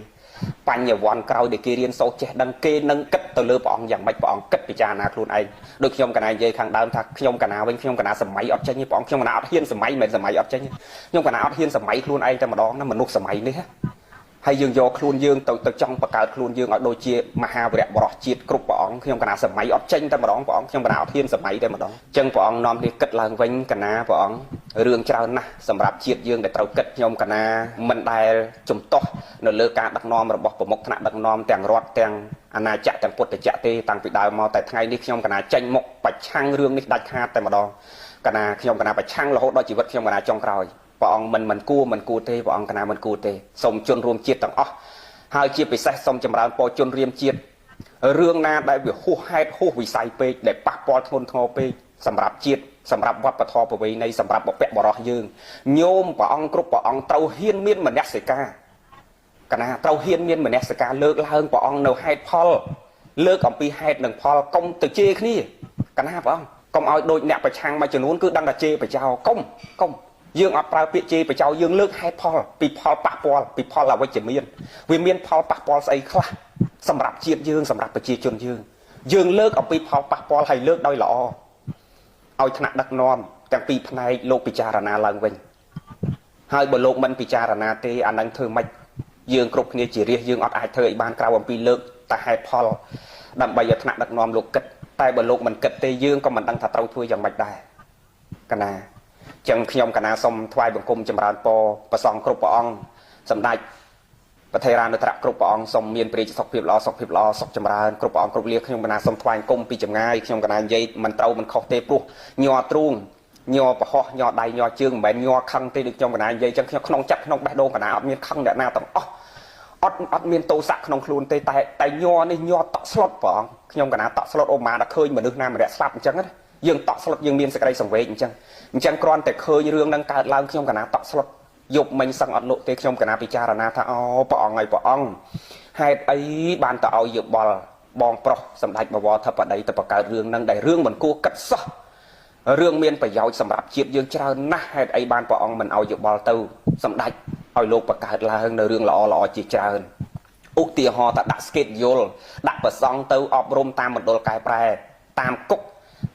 បញ្ញវន្តក្រោយដែលគេរៀនសូត្រចេះដឹងគេនឹងគិតទៅលើព្រះអង្គយ៉ាងម៉េចព្រះអង្គគិតពិចារណាខ្លួនឯងដូចខ្ញុំកណានិយាយខាងដើមថាខ្ញុំកណាវិញខ្ញុំកណាសម័យអត់ចេញទេព្រះអង្គខ្ញុំកណាអត់ហ៊ានសម័យមិនសម័យអត់ចេញខ្ញុំកណាអត់ហ៊ានសម័យខ្លួនឯងតែម្ដងណាមនុស្សសម័យនេះហើយយើងយកខ្លួនយើងទៅចង់បង្កើតខ្លួនយើងឲ្យដូចជាមហាវីរៈបរោះជាតិគ្រប់ព្រះអង្គខ្ញុំកណាសម័យអត់ចេញតែម្ដងព្រះអង្គខ្ញុំកណាអត់ហ៊ានសម័យតែម្ដងអញ្ចឹងព្រះអង្គនាំគ្នាគិតឡើងវិញកណាព្រះអង្គរឿងច្រើនណាស់សម្រាប់ជាតិយើងដែលត្រូវគិតខ្ញុំកណាមិនដែលជំទាស់នៅលើការដឹកនាំរបស់ប្រមុខថ្នាក់ដឹកនាំទាំងរដ្ឋទាំងអាណាចក្រទាំងពុទ្ធចក្រទេតាំងពីដើមមកតែថ្ងៃនេះខ្ញុំកណាចេញមុខប្រឆាំងរឿងនេះដាច់ខាតតែម្ដងកណាខ្ញុំកណាប្រឆាំងរហូតដល់ជីវិតខ្ញុំកណាចុងក្រោយព្រះអង្គមិនគួរទេព្រះអង្គកណាមិនគួរទេសូមជនរួមជាតិទាំងអស់ហើយជាពិសេសសូមចម្រើនពរជនរួមជាតិរឿងណាដែលវាហួសហេតុហួសវិស័យពេកដែលប៉ះពាល់ធ្ងន់ធ្ងរពេកសម្រាប់ជាតិសម្រាប់វប្បធម៌ប្រវេណីសម្រាប់បុព្វបុរសយើងញោមព្រះអង្គគ្រប់ព្រះអង្គត្រូវហ៊ានមានមនសិការ កណាត្រូវហ៊ានមានមនសិការលើកឡើងព្រះអង្គនៅហេតុផលលើកអំពីហេតុនិងផលកុំទៅជេរគ្នាកណាព្រះអង្គកុំឲ្យដូចអ្នកប្រឆាំងមួយចំនួនគឺដឹងតែជេរបចោកុំកុំយើងអត់ប្រើពាក្យជេរបចោយើងលើកហេតុផលពីផលប៉ះពាល់ពីផលអវិជ្ជមានវាមានផលប៉ះពាល់ស្អីខ្លះសម្រាប់ជាតិយើងសម្រាប់ប្រជាជនយើងយើងលើកអំពីផលប៉ះពាល់ហើយលើកដោយល្អឲ្យថ្នាក់ដឹកនាំទាំងពីរផ្នែកលោកពិចារណាឡើងវិញហើយបើលោកមិនពិចារណាទេអានឹងធ្វើម៉េចយើងគ្រប់គ្នាជារាជយើងអត់អាចធ្វើឲ្យបានក្រៅអំពីលើកតែហេតុផលដើម្បីឲ្យថ្នាក់ដឹកនាំលោកគិតតែបើលោកមិនគិតទេយើងក៏មិនដឹងថាត្រូវធ្វើយ៉ាងម៉េចដែរកណាចឹងខ្ញុំកណាសូមថ្វាយបង្គំចម្រើនពរព្រះសង្ឃគ្រប់ព្រះអង្គសម្ដេចប្រធេរានុត្តរៈគ្រប់ព្រះអង្គសូមមានព្រះសុខភាពល្អសុខភាពល្អសុខចម្រើនគ្រប់ព្រះអង្គគ្រប់លាខ្ញុំកណាសូមថ្វាយបង្គំពីចម្ងាយខ្ញុំកណានិយាយមិនត្រូវមិនខុសទេព្រោះញ័រទ្រូងញ័រប្រហោះញ័រដៃញ័រជើងមិនមែនញ័រខឹងទេដូចខ្ញុំកណានិយាយចឹងខ្ញុំក្នុងចិត្តក្នុងបេះដូងកណាអត់មានខឹងអ្នកណាទាំងអស់អត់មានទោសៈក្នុងខ្លួនទេតែញ័រនេះញ័រតក់ស្លុតព្រះអង្គខ្ញុំកណាតក់ស្លុតអូម៉ាដល់ឃើញមនុស្សណាម្នាក់ស្លាប់អញ្ចឹងណាយើងតក់ស្លុតយើងមានសេចក្តីសង្វេគអញ្ចឹងអញ្ចឹងគ្រាន់តែឃើញរឿងហ្នឹងកើតឡើងខ្ញុំកណាតក់ស្លុតយប់មិញសឹងអត់លក់ទេខ្ញុំកណាពិចារណាថាអូព្រះអង្គហើយព្រះអង្គហេតុអីបានទៅឲ្យយោបល់បងប្រុសសម្ដេចបវរធិបតីទៅបង្កើតរឿងហ្នឹងដែលរឿងមិនគួរគិតសោះរឿងមានប្រយោជន៍សម្រាប់ជាតិយើងច្រើនណាស់ហេតុអីបានព្រះអង្គមិនឲ្យយោបល់ទៅសម្ដេចឲ្យលោកបង្កើតឡើងនៅរឿងល្អល្អជាច្រើនឧទាហរណ៍ថាដាក់ស្កេតយល់ដាក់ប្រសង់ទៅអប់រំតាមមណ្ឌលកែប្រែតាមគុក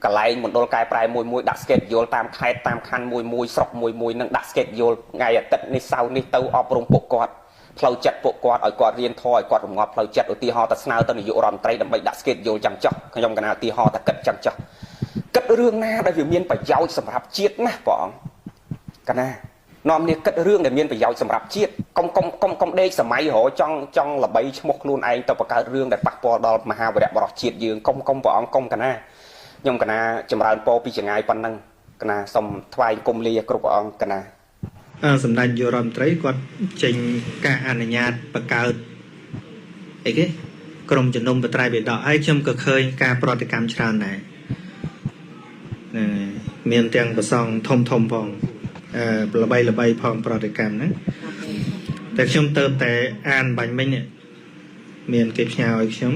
កន្លែងមណ្ឌលកែប្រែមួយមួយដាក់ស្កេតយល់តាមខេត្តតាមខណ្ឌមួយមួយស្រុកមួយមួយនឹងដាក់ស្កេតយល់ថ្ងៃអាទិត្យនេះសៅរ៍នេះទៅអប់រំពួកគាត់ផ្លូវចិត្តពួកគាត់ឲ្យគាត់រៀនធម៌ឲ្យគាត់រងាប់ផ្លូវចិត្តឧទាហរណ៍តែស្នើទៅនាយករដ្ឋមន្ត្រីដើម្បីដាក់ស្កេតយល់ចាំចោះខ្ញុំកណាឧទាហរណ៍តែគិតចាំចោះគិតរឿងណាដែលវាមានប្រយោជន៍សម្រាប់ជាតិណាព្រះអង្គកណានាំនេះគិតរឿងដែលមានប្រយោជន៍សម្រាប់ជាតិកុំកុំកុំកុំដេកសម័យរចង់ចង់ល្បីឈ្មោះខ្លួនឯងទៅបង្កើតរឿងដែលប៉ះពាល់ដល់មហាវីរៈបរោះជាតិយើងកុំកុំព្រះអង្គកុំកណាខ្ញុំកណាចម្រើនពរពីចងាយប៉ុណ្ណឹងកណាសូមថ្វាយគុំលាគ្រប់ព្រះអង្គកណាសម្ដេចនាយករដ្ឋមន្ត្រីគាត់ចេញការអនុញ្ញាតបង្កើតអីគេក្រុមជំនុំបត្រៃបិដកហើយខ្ញុំក៏ឃើញការប្រតិកម្មច្រើនដែរមានទាំងប្រសង់ធំធំផងល្បីល្បីផងប្រតិកម្មហ្នឹងតែខ្ញុំទៅតែអានបាញ់មិញមានគេផ្ញើឲ្យខ្ញុំ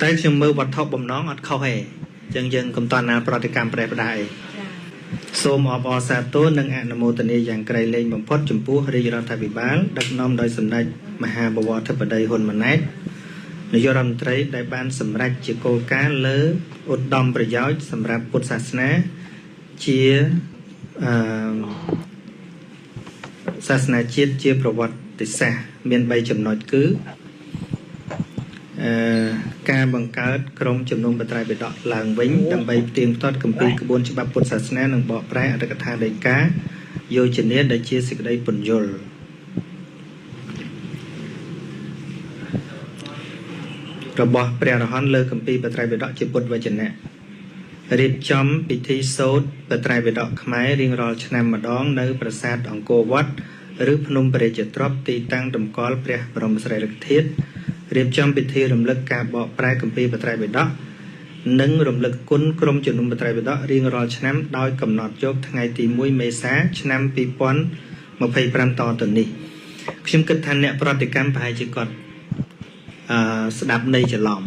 តែខ្ញុំមើលវត្ថុបំណងអត់ខុសទេអញ្ចឹងយើងកុំតណាប្រតិកម្មប្រេះផ្ដាអីសូមអបអរសាទរនិងអនុមោទនាយ៉ាងក្រៃលែងបំផុតចំពោះរាជរដ្ឋាភិបាលដឹកនាំដោយសម្ដេចមហាបវរធិបតីហ៊ុនម៉ាណែតនាយករដ្ឋមន្ត្រីដែលបានសម្រេចជាគោលការណ៍លើឧត្តមប្រយោជន៍សម្រាប់ពុទ្ធសាសនាជាសាសនាជាតិជាប្រវត្តិសាស្ត្រមាន3ចំណុចគឺការបង្កើតក្រុមជំនុំបត្រៃបិដកឡើងវិញដើម្បីផ្ទៀងផ្ទាត់គម្ពីរក្បួនច្បាប់ពុទ្ធសាសនានិងបកប្រែអត្ថកថាដីកាយោជនាដែលជាសេចក្តីពន្យល់របស់ព្រះអរហន្តលើគម្ពីរបត្រៃបិដកជាពុទ្ធវចនៈរៀបចំពិធីសូត្របត្រៃបិដកខ្មែររៀងរាល់ឆ្នាំម្ដងនៅប្រាសាទអង្គរវត្តឬភ្នំព្រះរាជទ្រព្យទីតាំងតម្កល់ព្រះបរមសារីរិកធាតុរៀបចំពិធីរំលឹកការបកប្រែគម្ពីរបត្រៃបិដកនិងរំលឹកគុណក្រុមជំនុំបត្រៃបិដករៀងរាល់ឆ្នាំដោយកំណត់យកថ្ងៃទី1មេសាឆ្នាំ2025តទៅនេះខ្ញុំគិតថាអ្នកប្រតិកម្មប្រហែលជាគាត់ស្ដាប់នៃច្រឡំ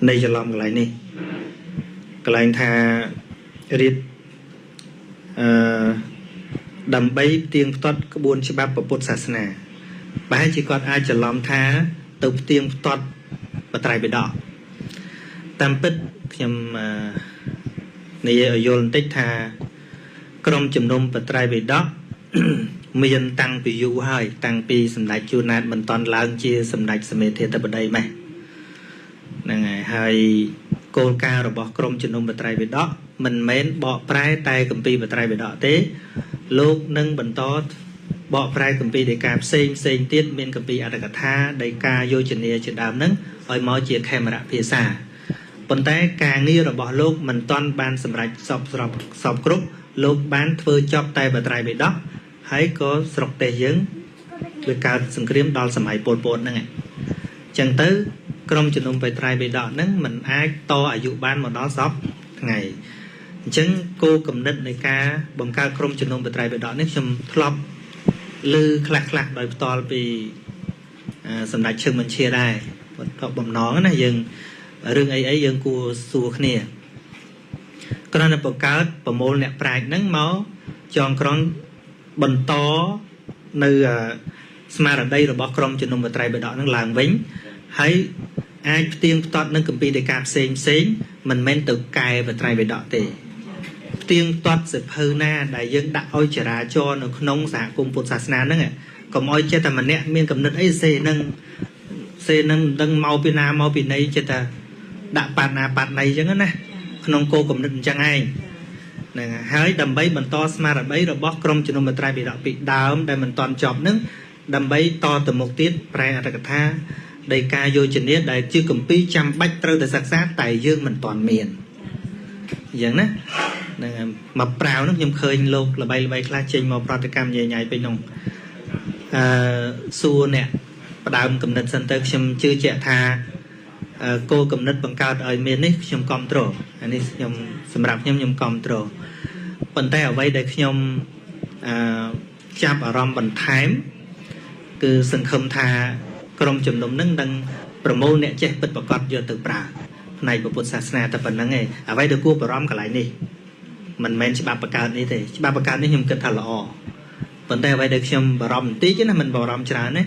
នៃច្រឡំកន្លែងនេះកន្លែងថារៀបដើម្បីផ្ទៀងផ្ទាត់ក្បួនច្បាប់ពុទ្ធសាសនាប្រហែលជាគាត់អាចច្រឡំថាទៅផ្ទៀងផ្ទាត់បត្រៃបិដកតាមពិតខ្ញុំនិយាយឲ្យយល់បន្តិចថាក្រុមជំនុំបត្រៃបិដកមានតាំងពីយូរហើយតាំងពីសម្ដេចជួនណាតមិនតន់ឡើងជាសម្ដេចសមេធាធិបតីម៉េះហ្នឹងហើយហើយគោលការណ៍របស់ក្រុមជំនុំបត្រៃបិដកមិនមែនបកប្រែតែគម្ពីរបត្រៃបិដកទេលោកនឹងបន្តបកប្រែគម្ពីរដីកាផ្សេងផ្សេងទៀតមានគម្ពីរអត្ថកថាដីកាយោជនាជាដើមហ្នឹងឲ្យមកជាខេមរៈភាសាប៉ុន្តែការងាររបស់លោកមិនទាន់បានសម្រេចសពស្របសពគ្រប់លោកបានធ្វើចប់តែបត្រៃបិដកហើយក៏ស្រុកទេសយើងវាកើតសង្គ្រាមដល់សម័យប៉ុលពតហ្នឹងអញ្ចឹងទៅក្រុមជំនុំបត្រៃបិដកហ្នឹងមិនអាចតអាយុបានមកដល់សពថ្ងៃអញ្ចឹងគោលគំនិតនៃការបង្កើតក្រុមជំនុំបត្រៃបិដកនេះខ្ញុំធ្លាប់ ឮខ្លះខ្លះដោយផ្ទាល់ពីសម្ដេចឈឹងបញ្ជាដែរគាត់បំណងណាយើងរឿងអីអីយើងគួរសួរគ្នាគ្រាន់តែបង្កើតប្រមូលអ្នកប្រាជ្ញហ្នឹងមកចងក្រងបន្តនៅស្មារតីរបស់ក្រុមជំនុំត្រៃបិដកហ្នឹងឡើងវិញហើយអាចផ្ទៀងផ្ទាត់នឹងគម្ពីរដីកាផ្សេងផ្សេងមិនមែនទៅកែបត្រៃបិដកទេផ្ទៀងផ្ទាត់សៀវភៅណាដែលយើងដាក់ឲ្យចរាចរណ៍នៅក្នុងសហគមន៍ពុទ្ធសាសនាហ្នឹងកុំឲ្យចេះតែម្នាក់មានកំណត់អីសេនឹងសេនឹងមិនដឹងមកពីណាមកពីណីចេះតែដាក់បាត់ណាបាត់ណីអញ្ចឹងណាក្នុងគោលគំនិតអញ្ចឹងឯងហ្នឹងហើយដើម្បីបន្តស្មារតីរបស់ក្រុមជំនុំត្រៃបិដកពីដើមដែលមិនតន់ចប់ហ្នឹងដើម្បីតទៅមុខទៀតប្រែអត្ថកថាដីកាយោជនាដែលជាគម្ពីរចាំបាច់ត្រូវតែសិក្សាតែយើងមិនទាន់មានអញ្ចឹងណាហ្នឹងមកប្រាវនោះខ្ញុំឃើញលោកល្បីល្បីខ្លះចេញមកប្រតិកម្មញ៉ៃញ៉ៃពេញនោះអឺសួរអ្នកផ្ដើមគំនិតសិនទៅខ្ញុំជឿជាក់ថាគោលគំនិតបង្កើតឲ្យមាននេះខ្ញុំគ្រប់គ្រងអានេះខ្ញុំសម្រាប់ខ្ញុំខ្ញុំគ្រប់គ្រងប៉ុន្តែអ្វីដែលខ្ញុំអឺចាប់អារម្មណ៍បន្ថែមគឺសង្ឃឹមថាក្រុមជំនុំនឹងនឹងប្រមូលអ្នកចេះពិតប្រាកដយកទៅប្រើផ្នែកពុទ្ធសាសនាតែប៉ុណ្្នឹងឯងអ្វីដែលគួរបារម្ភកន្លែងនេះមិនមែនច្បាប់បង្កើតនេះទេច្បាប់បង្កើតនេះខ្ញុំគិតថាល្អប៉ុន្តែអ្វីដែលខ្ញុំបារម្ភបន្តិចណាមិនបារម្ភច្រើនទេ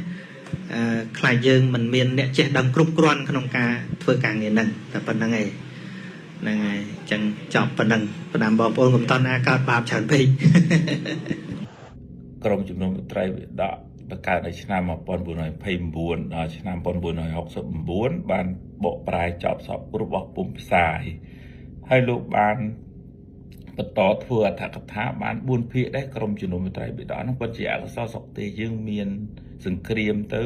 អឺខ្លាចយើងមិនមានអ្នកចេះដឹងគ្រប់គ្រាន់ក្នុងការធ្វើការងារហ្នឹងតែប៉ុណ្្នឹងឯងហ្នឹងហើយអញ្ចឹងចប់ប៉ុណ្្នឹងផ្ដាំបងប្អូនកុំតន់អាកើតបាបច្រើនពេកក្រុមជំនុំត្រៃបិដកបង្កើតនៅឆ្នាំ1929ដល់ឆ្នាំ1969បានបកប្រែចប់សពគ្រប់របស់ពុំផ្សាយហើយលោកបានបន្តធ្វើអត្ថកថាបាន4ភាគដែរក្រុមជំនុំត្រៃបិដកហ្នឹងពិតជាអកុសលសុកទេយើងមានសង្គ្រាមទៅ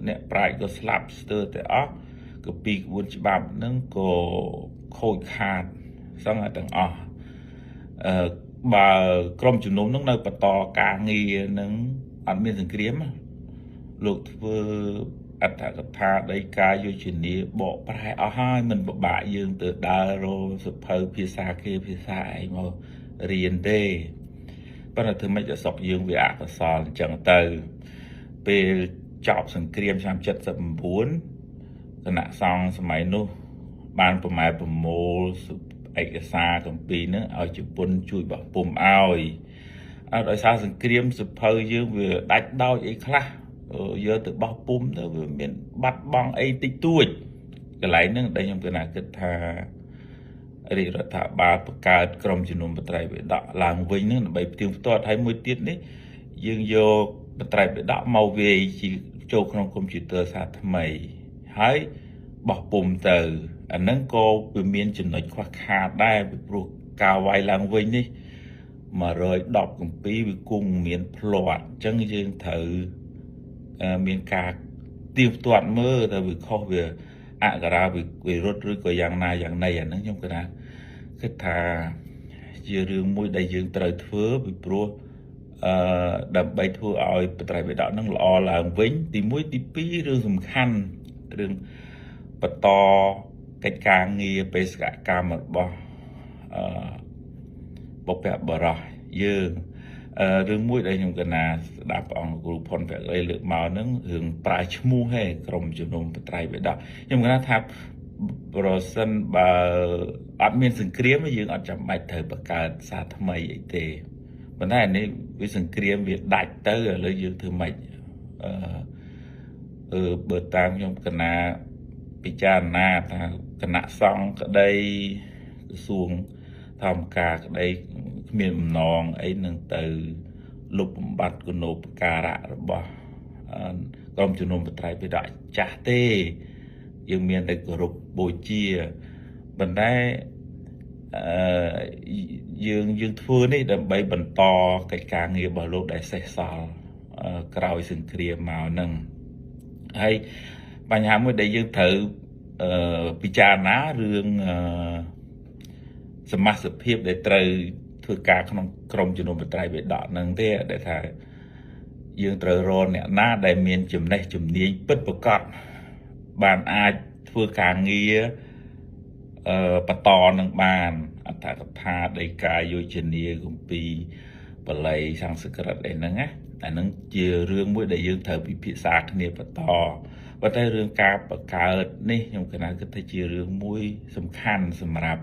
អ្នកប្រាជ្ញក៏ស្លាប់ស្ទើរតែអស់ក៏ពីក្បួនច្បាប់ហ្នឹងក៏ខូចខាតសឹងតែទាំងអស់អឺបើក្រុមជំនុំហ្នឹងនៅបន្តការងារហ្នឹងអត់មានសង្គ្រាមលោកធ្វើអត្ថកថាដីកាយោជនាបកប្រែអស់ហើយមិនពិបាកយើងទៅដើររកសភៅភាសាគេភាសាឯងមករៀនទេប៉ុន្តែធ្វើម៉េចឲ្យស្រុកយើងវាអកុសលអញ្ចឹងទៅពេលចប់សង្គ្រាមឆ្នាំ79គណៈសង្ឃសម័យនោះបានប្រម៉ែប្រមូលឯកសារកម្ពីហ្នឹងឲ្យជប៉ុនជួយបោះពុំឲ្យអត់ដោយសារសង្គ្រាមសភៅយើងវាដាច់ដោចអីខ្លះយកទៅបោះពុំទៅវាមានបាត់បង់អីតិចតួចកន្លែងហ្នឹងដែលខ្ញុំគិតថារាជរដ្ឋាភិបាលបង្កើតក្រុមជំនុំត្រៃបិដកឡើងវិញហ្នឹងដើម្បីផ្ទៀងផ្ទាត់ហើយមួយទៀតនេះយើងយកត្រៃបិដកមកវាយជាចូលក្នុងកុំព្យូទ័រសាថ្មីហើយបោះពុំទៅអាហ្នឹងក៏វាមានចំណុចខ្វះខាតដែរពីព្រោះការវាយឡើងវិញនេះ110កម្ពីវាគង់មានផ្លាត់អញ្ចឹងយើងត្រូវមានការទៀងផ្ទាត់មើលថាវាខុសវាអក្សរាវិរុទ្ធឬក៏យ៉ាងណាយ៉ាងណីអាហ្នឹងខ្ញុំគិតថាជារឿងមួយដែលយើងត្រូវធ្វើពីព្រោះដើម្បីធ្វើឲ្យបត្រៃបិដកហ្នឹងល្អឡើងវិញទី1ទី2រឿងសំខាន់រឿងបន្តកិច្ចការងារបេសកកម្មរបស់បុព្វបុរសយើងរឿងមួយដែលខ្ញុំកណាស្ដាប់ព្រះអង្គគ្រូផុនភក្តីលើកមកហ្នឹងរឿងប្រើឈ្មោះហេក្រុមជំនុំបត្រៃបិដកខ្ញុំកណាថាប្រសិនបើអត់មានសង្គ្រាមយើងអត់ចាំបាច់ត្រូវបង្កើតសារថ្មីអីទេប៉ុន្តែអានេះវាសង្គ្រាមវាដាច់ទៅឥឡូវយើងធ្វើម៉េចបើតាមខ្ញុំកណាពិចារណាថាគណៈសង្ឃក្តីក្រសួងធម្មការក្តីគ្មានបំណងអីនឹងទៅលុបបំបត្តិគុណូបការៈរបស់ក្រុមជំនុំបត្រៃបិដកចាស់ទេយើងមានតែគោរពបូជាប៉ុន្តែយើងធ្វើនេះដើម្បីបន្តកិច្ចការងាររបស់លោកដែលសេសសល់ក្រោយសង្គ្រាមមកហ្នឹងហើយបញ្ហាមួយដែលយើងត្រូវពិចារណារឿងសមាសភាពដែលត្រូវធ្វើការក្នុងក្រុមជំនុំបត្រៃបិដកហ្នឹងទេដែលថាយើងត្រូវរកអ្នកណាដែលមានចំណេះជំនាញពិតប្រាកដបានអាចធ្វើការងារបន្តនឹងបានអត្ថកថាដីកាយោជនាគម្ពីរបល័យសំស្ក្រឹតអីហ្នឹងណា អានឹងជារឿងមួយដែលយើងត្រូវពិភាក្សាគ្នាបន្តប៉ុន្តែរឿងការបង្កើតនេះខ្ញុំកណាគិតថាជារឿងមួយសំខាន់សម្រាប់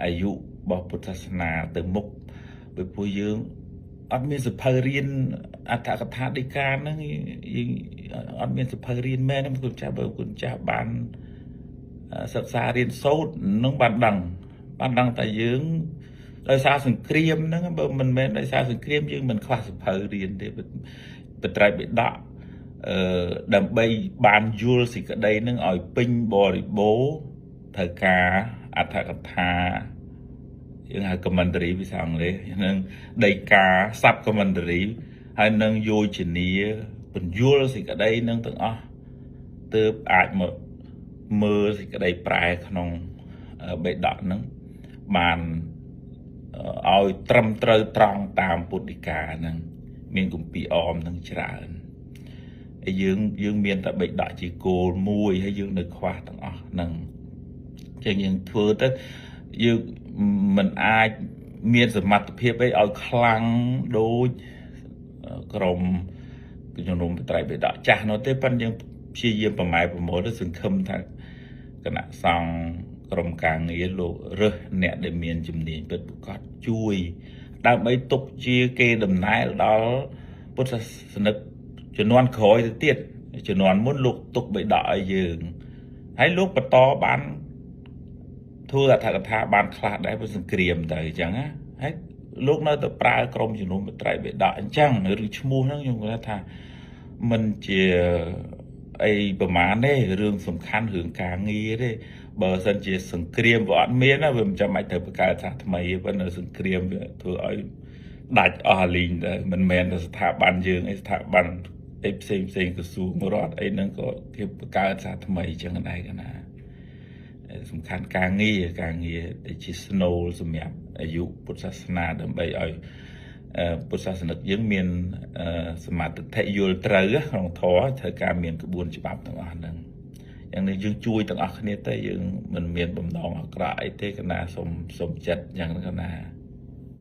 អាយុរបស់ពុទ្ធសាសនាទៅមុខពីព្រោះយើងអត់មានសភៅរៀនអត្ថកថាដីកាហ្នឹងយើងអត់មានសភៅរៀនមែនទេគុណចាស់បើគុណចាស់បានសិក្សារៀនសូត្រនឹងបានដឹងតែយើងដោយសារសង្គ្រាមហ្នឹងបើមិនមែនដោយសារសង្គ្រាមយើងមិនខ្វះសភៅរៀនទេបត្រៃបិដកដើម្បីបានយល់សេចក្តីហ្នឹងឲ្យពេញបរិបូរណ៍ត្រូវការអត្ថកថាយើងហៅ commentary ភាសាអង់គ្លេសនឹងដីកា sub commentary ហើយនឹងយោជនាពន្យល់សេចក្តីនឹងទាំងអស់ទើបអាចមកមើលសេចក្តីប្រែក្នុងបិដកហ្នឹងបានឲ្យត្រឹមត្រូវត្រង់តាមពុទ្ធដីកាហ្នឹងមានគម្ពីរអមហ្នឹងច្រើនហើយយើងមានតែបិដកជាគោលមួយហើយយើងនៅខ្វះទាំងអស់ហ្នឹងចឹងយើងធ្វើទៅយើងមិនអាចមានសមត្ថភាពអីឲ្យខ្លាំងដូចក្រុមជំនុំត្រៃបិដកចាស់នោះទេប៉ុន្តែយើងព្យាយាមប្រម៉ែប្រមូលទៅសង្ឃឹមថាគណៈសង្ឃក្រុមការងារលោករើសអ្នកដែលមានជំនាញពិតប្រាកដជួយដើម្បីទុកជាគេដំណែលដល់ពុទ្ធសាសនិកជំនាន់ក្រោយទៅទៀតជំនាន់មុនលោកទុកបិដកឲ្យយើងហើយលោកបន្តបានធ្វើអត្ថកថាបានខ្លះដែរព្រោះសង្គ្រាមទៅអញ្ចឹងណាហើយលោកនៅតែប្រើក្រុមជំនុំត្រៃបិដកអញ្ចឹងឬឈ្មោះហ្នឹងខ្ញុំគាត់ថាមិនជាអីប្រមាណទេរឿងសំខាន់រឿងការងារទេបើសិនជាសង្គ្រាមវាអត់មានណាវាមិនចាំបាច់ត្រូវបង្កើតសាសថ្មីទេប៉ុន្តែសង្គ្រាមវាធ្វើឲ្យដាច់អស់អាលីងទៅមិនមែនតែស្ថាប័នយើងអីស្ថាប័នអីផ្សេងផ្សេងក្រសួងរដ្ឋអីហ្នឹងក៏គេបង្កើតសាសថ្មីអញ្ចឹងដែរកណាសំខាន់ការងារដែលជាស្នូលសម្រាប់អាយុពុទ្ធសាសនាដើម្បីឲ្យពុទ្ធសាសនិកយើងមានសមាធិយល់ត្រូវក្នុងធម៌ត្រូវការមានក្បួនច្បាប់ទាំងអស់ហ្នឹងយ៉ាងនេះយើងជួយទាំងអស់គ្នាទៅយើងមិនមានបំណងអាក្រក់អីទេកណាសុំចិត្តយ៉ាងកណា